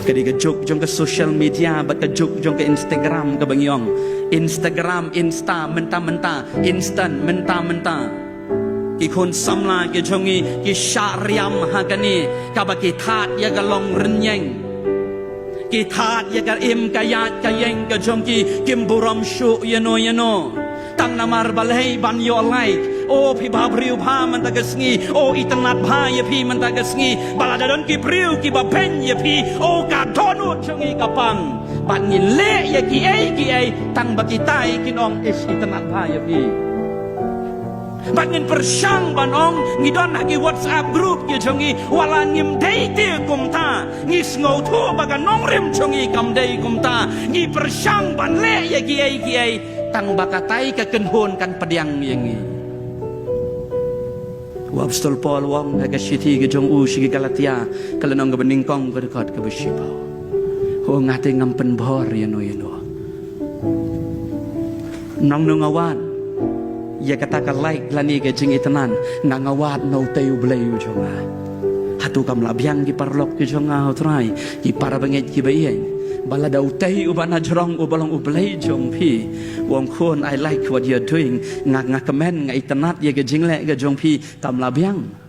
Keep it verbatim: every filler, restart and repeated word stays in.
Ka dei ka juk jong ka social media bad ka juk jong ka Instagram kaba ngi ong. Instagram, Insta, mynta mynta, instant, mynta mynta. Ki khun samla ki jong ngi ki shah riam ha kane kaba ki thad ïa ka long rynïeng. Ki thad ïa ka im ka ïaid ka ïeng ka jong ki, kim burom shuh ïano ïano. Tang namar balei? Ban ïoh like. O phi bhabriew bha mynta ka sngi, o itynnad bha ïa phi mynta ka sngi. Ba lada don ki briew kiba beiñ ïa phi, o ka dohnud jong ngi ka pang. Bad ngin leh ïa kiei kiei tang ba kitai kin ong, ish, itynnad bha ïa phi. Bad ngin pyrshang ban ong, ngi don ha ki WhatsApp group ki jong ngi, wat la ngim dei te kumta. Ngi sngewthuh ba ka nongrim jong ngi kam dei kumta. Ngi pyrshang ban leh ïa kiei kiei tang ba katai ka kynhun kan pdiang ïa ngi. U Apostol Paul u ong ha ka shithi ka jong u sha ki Galatia, ka lynnong kaba nyngkong, ka dkhot kaba shiphew. U ong, nga te ngam pynbor ïano ïano. Nangno nga wad ïa kata ka like lane ka jingitynnad? Nga, nga wad na utei U Blei u jong nga. Hato kam lah biang, ki paralok ki jong nga ha U Trai, ki para bangeit kiba ïeit, ba lada utei uba na jrong uba long U Blei jong phi u ong, khun, I like what you're doing, nga, nga kmen, nga itynnad ïa ka jingleh ka jong phi, kam lah biang?